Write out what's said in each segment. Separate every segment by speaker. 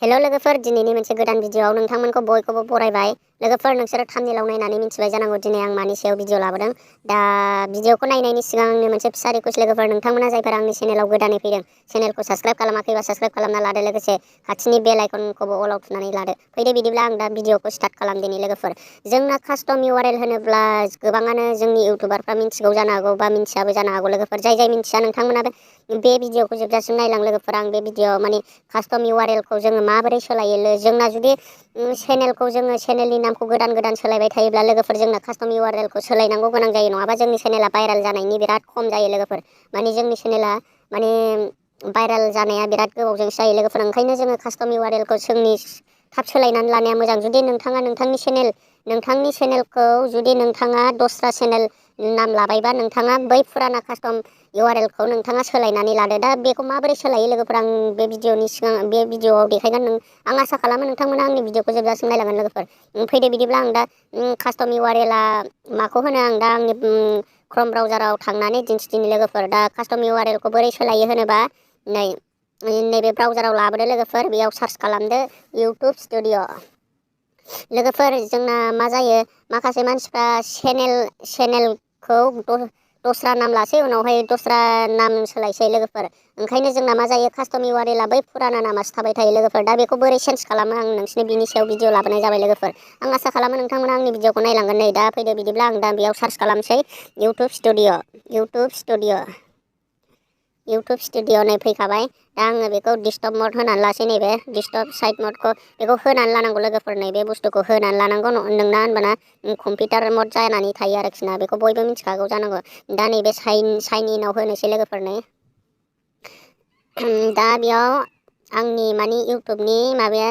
Speaker 1: हेल' लोगोफोर, दिनैनि मोनसे गोदान भिडिअआव नोंथांमोनखौ बयखौबो बरायबाय। लोगोफोर, नोंसोरो थाम्बनेइलाव नायनानै मिथिबाय जानांगौ दिनै आं मानि सायाव भिडिअ लाबोदों। दा भिडिअखौ नायनायनि सिगां आंनि मोनसे फिसा रिक्वेस्ट लोगोफोर, नोंथांमोना जायफोर आंनि चेनेलाव गोदानै फैदों, चेनेलखौ साबस्क्राइब खालामाखैबा साबस्क्राइब खालामना लादो, लोगोसे खाथिनि बेल आइकनखौबो अलाव थुनानै लादो। फैदो बिदिब्ला आं दा भिडिअखौ स्टार्ट खालामदिनि लोगोफोर। जोंना कास्टम URL होनोब्ला गोबाङानो जोंनि इउटुबारफ्रा मिन्थिगौ जानो हागौ बा मिन्थियाबो जानो हागौ लोगोफोर। जाय मिन्थिया नोंथांमोनाबो बे भिडिअखौ जोबजासिम नायलां लोगोफोर। आं बे भिडिअआव माने कास्टम URLखौ जोङो माबोरै सोलायो, जोंना जुदि चेनेलखौ जोङो चेनेलनि नामखौ गोदान सोलायबाय थायोब्ला लोगोफोर जोंना कास्टम URLखौ सोलायनांगौ गोनां जायो, नङाबा जोंनि चेनेला भाइराल जानायनि बिराद खम जायो लोगोफोर। माने जोंनि चेनेला माने भाइराल जानाया बिराद गोबावजोंसो जायो लोगोफोर। ओंखायनो जोङो कास्टम URLखौ जोंनि थाब सोलायनानै लानाया मोजां। जुदि नोंथाङा नोंथांनि चेनेलखौ जुदि नोंथाङा दस्रा चेनेल नाम लाबायबा नोंथाङा बै फुराना कास्टम URLखौ नोंथाङा सोलायनानै लादो। दा बेखौ माबोरै सोलायो लोगोफोर, आं बे भिडिअआव देखायगोन। आं आसा खालामो नोंथांमोना आंनि भिडिअखौ जोबजासिम नायलांगोन लोगोफोर। फैदो बिदिब्ला आं दा कास्टम URLआ माखौ होनो आं दा आंनि क्रोम ब्राउजाराव थांनानै दिन्थिदिनि लोगोफोर। दा कास्टम URLखौ बोरै सोलायो होनोबा नैबे ब्राउजाराव लाबोदो लोगोफोर। बेयाव सार्च खालामदो इउटुब स्टुडिअ। लोगोफोर, जोंना मा जायो, माखासे मानसिफ्रा चेनेलखौ दस्रा नाम लासै, उनावहाय दस्रा नाम सोलायसै लोगोफोर। ओंखायनो जोंना मा जायो, कास्टम URLआ बै फुराना नामासो थाबाय थायो लोगोफोर। दा बेखौ बोरै चेन्ज खालामो आं नोंसिनो बिनि सायाव भिडिअ लाबोनाय जाबाय लोगोफोर। आं आसा खालामो नोंथांमोना आंनि भिडिअखौ नायलांगोन। नै दा फैदो बिदिब्ला आं दा बेयाव सार्च खालामसै इउटुब स्टुडिअ नै फैखाबाय। दा आङो बेखौ डिस्टर्ब मड होनानै लासै, नैबे डिस्टर्ब साइड मडखौ बेखौ होनानै लानांगौ लोगोफोर। नैबे बुस्थुखौ होनानै लानांगौ नोंना, होनबाना कम्पिउटार मड जानानै थायो आरोखि ना। बेखौ बयबो मिथिखागौ जानांगौ। दा नैबे साइन इनआव होनोसै लोगोफोर। नै दा बेयाव आंनि माने इउटुबनि माबाया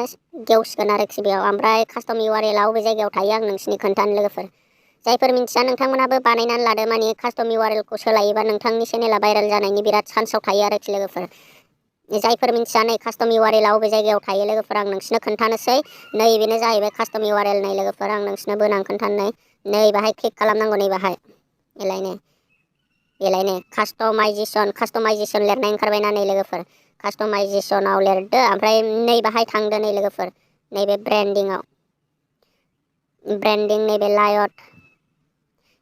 Speaker 1: गेवसिगोन आरोखि बेयाव। ओमफ्राय कास्टम URLआ बबे जायगायाव थायो आं नोंसिनि खोन्थानो लोगोफोर। जायफोर मिन्थिया नोंथांमोनाबो बानायनानै लादो। माने कास्टम URLखौ सोलायोबा नोंथांनि चेनेला भाइरेल जानायनि बिराद चान्सआव थायो आरोखि लोगोफोर। जायफोर मिन्थिया नै कास्टम URLआ बबे जायगायाव थायो लोगोफोर, आं नोंसिनो खोन्थानोसै। नै बेनो जाहैबाय कास्टम URL। नै लोगोफोर, आं नोंसिनो बोनां खोन्थानो नै बाहाय क्लिक खालामनांगौ। नै बाहाय एलायनो कास्टमाइजेसन लिरनाय ओंखारबायना नै लोगोफोर। कास्टमाइजेसनाव लिरदो, ओमफ्राय नै बाहाय थांदो नै लोगोफोर। नैबे ब्रेन्डिं नैबे लायट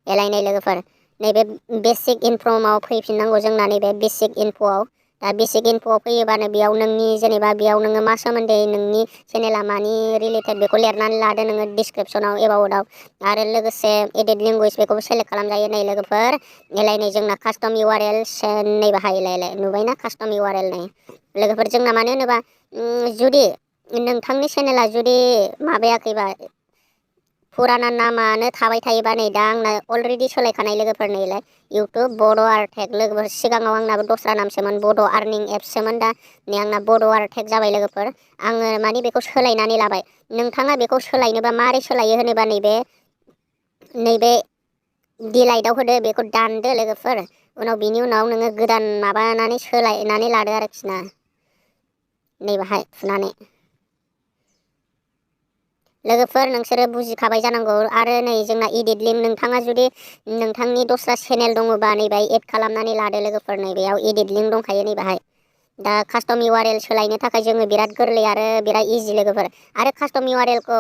Speaker 1: एलायनाय लोगोफोर। नैबे बेसिक इनफर्मआव फैफिननांगौ जोंना, नैबे बेसिक इनफ'आव। दा बेसिक इनफ'आव फैयोबानो बेयाव नोंनि जेनेबा बेयाव नोङो मा सोमोन्दै, नोंनि चेनेला मानि रिलेटेड बेखौ लिरनानै लादो नोङो डिसक्रिपसनाव एबाउटआव। आरो लोगोसे एडिट लेंगुवेज बेखौबो सेलेक्ट खालामजायो। नै लोगोफोर एलायनै जोंना कास्टम URL नै बाहाय नुबायना कास्टम URL। नै लोगोफोर, जोंना मानो होनोबा जुदि नोंथांनि चेनेला जुदि माबायाखैबा, फुराना नामानो थाबाय थायोबा, नै दा आंना अलरेडि सोलायखानाय लोगोफोर। नैलाय इउटुब बड' आर्टेक लोगोफोर। सिगाङाव आंनाबो दस्रा नामसोमोन, बड' आर्निं एप्ससोमोन। दा नै आंना बड' आर्टेक जाबाय लोगोफोर। आङो माने बेखौ सोलायनानै लाबाय। नोंथाङा बेखौ सोलायनोबा मारै सोलायो होनोबा नैबे डिलाइटआव होदो, बेखौ दानदो लोगोफोर। बिनि उनाव नोङो गोदान माबानानै सोलायनानै लादो आरोखि ना। नै बाहाय थुनानै लोगोफोर, नोंसोरो बुजिखाबाय जानांगौ। आरो नै जोंना एडिट लिंक, नोंथाङा जुदि नोंथांनि दस्रा चेनेल दङबा नैबे एड खालामनानै लादो लोगोफोर। नै बेयाव एडिट लिंक दंखायो नै बाहाय। दा कास्टम URL सोलायनो थाखाय जोङो बिराद गोरलै आरो बिराद इजि लोगोफोर। आरो कास्टम URLखौ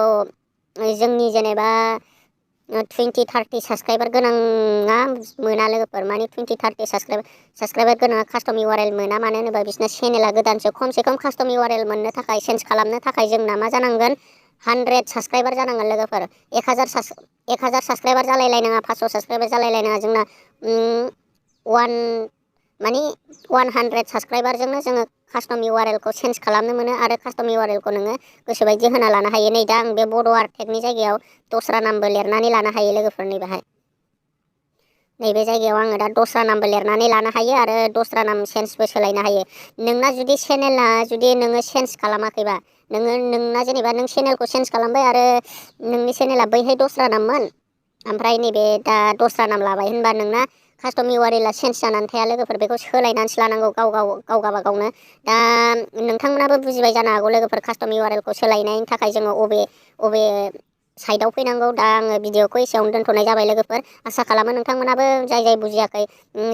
Speaker 1: जोंनि जेनेबा 20-30 साबस्क्राइबार गोनाङा मोना लोगोफोर। माने 20-30 साबस्क्राइबार गोनाङा कास्टम URL मोना। मानो होनोबा बिसिना चेनेला गोदानसो। खमसे खम कास्टम URL मोननो थाखाय, चेन्ज खालामनो थाखाय जोंना मा जानांगोन, 100 साबस्क्राइबार जानांगोन लोगोफोर। 1000 साबस्क्राइबार जालायलायनाङा, 500 साबस्क्राइबार जालायलायनाङा। जोंना 100 साबस्क्राइबारजोंनो जोङो कास्टम URLखौ चेन्ज खालामनो मोनो। आरो कास्टम URLखौ नोङो गोसोबायदि होना लानो हायो। नै दा आं बे बड' आर्टेकनि जायगायाव दस्रा नामबो लिरनानै लानो हायो लोगोफोर। नै बाहाय नैबे जायगायाव आङो दा दस्रा नामबो लिरनानै लानो हायो आरो दस्रा नाम चेन्जबो सोलायनो हायो। नोंना जुदि चेनेला नोङो चेन्ज खालामाखैबा, नोंना जेनेबा नों चेनेलखौ चेन्ज खालामबाय आरो नोंनि चेनेला बैहाय दस्रा नाममोन, ओमफ्राय नैबे दा दस्रा नाम लाबाय होनबा नोंना कास्टम URLआ चेन्ज जानानै थाया लोगोफोर। बेखौ सोलायनानैसो लानांगौ गाव गावबागावनो। दा नोंथांमोनाबो बुजिबाय जानो हागौ लोगोफोर, कास्टम URLखौ सोलायनायनि थाखाय जोङो अबे साइडआव फैनांगौ। दा आङो भिडिअखौ एसेयावनो दोनथ'नाय जाबाय लोगोफोर। आसा खालामो नोंथांमोनाबो जाय बुजियाखै,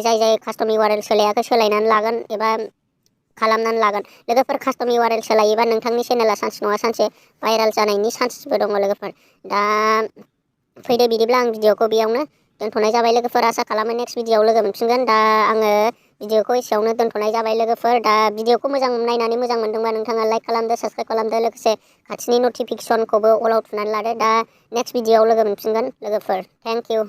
Speaker 1: जाय कास्टम URL सोलायाखै, सोलायनानै लागोन एबा खालामनानै लागोन लोगोफोर। कास्टम URL सोलायोबा नोंथांनि चेनेला सानसे नङा सानसे भाइरेल जानायनि चान्सबो दङ लोगोफोर। दा फैदो बिदिब्ला आं भिडिअखौ बेयावनो दोनथ'नाय जाबाय लोगोफोर। आसा खालामो नेक्स्ट भिडिअआव लोगो मोनफिनगोन। दा आङो भिडिअखौ एसेयावनो दोनथ'नाय जाबाय लोगोफोर। दा भिडिअखौ नायनानै मोजां मोनदोंबा नोंथाङा लाइक खालामदो, साबस्क्राइब खालामदो, लोगोसे खाथिनि नटिफिकेसनखौबो अलाव थुनानै लादो। दा नेक्स्ट भिडिअआव लोगो मोनफिनगोन लोगोफोर। Thank you.